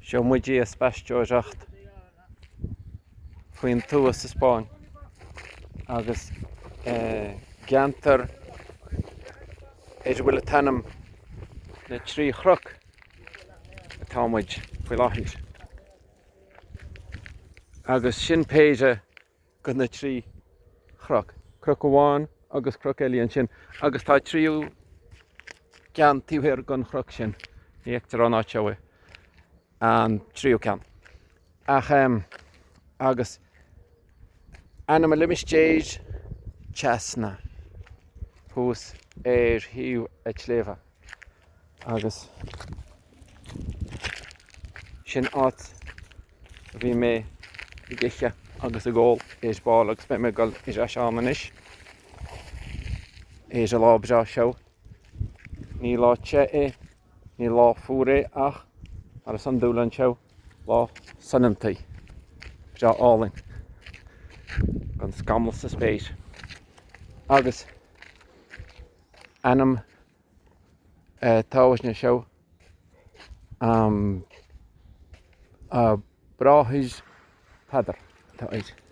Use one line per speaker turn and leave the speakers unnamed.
Seo muid ag spaisteoireacht faoin tuath sa Spáinn agus i gceantar ar a bhfuil an t-ainm na Trí Chnoc atá muid faoi láthair. Agus sin péire de na trí chnoc, cnoc amháin agus cnoc eile ansin, agus tá tríú ceann taobh thiar den chnoc sin, ní fheictear ón áit seo é, an tríú ceann. Ach, agus ainm an limistéir, Chasna, thuas ar thaobh an tsléibhe. Agus sin áit a bhí mé ag ithe agus ag ól ar ball agus beidh mé ag dul ar ais ann anois ar an lá breá seo. Ní lá te é, ní lá fuar é ach mar is iondúil anseo, lá soineanta, breá álainn, gan scamall sa spéir. Agus ainm tábhairne seo An Bráthair Peadar atá air.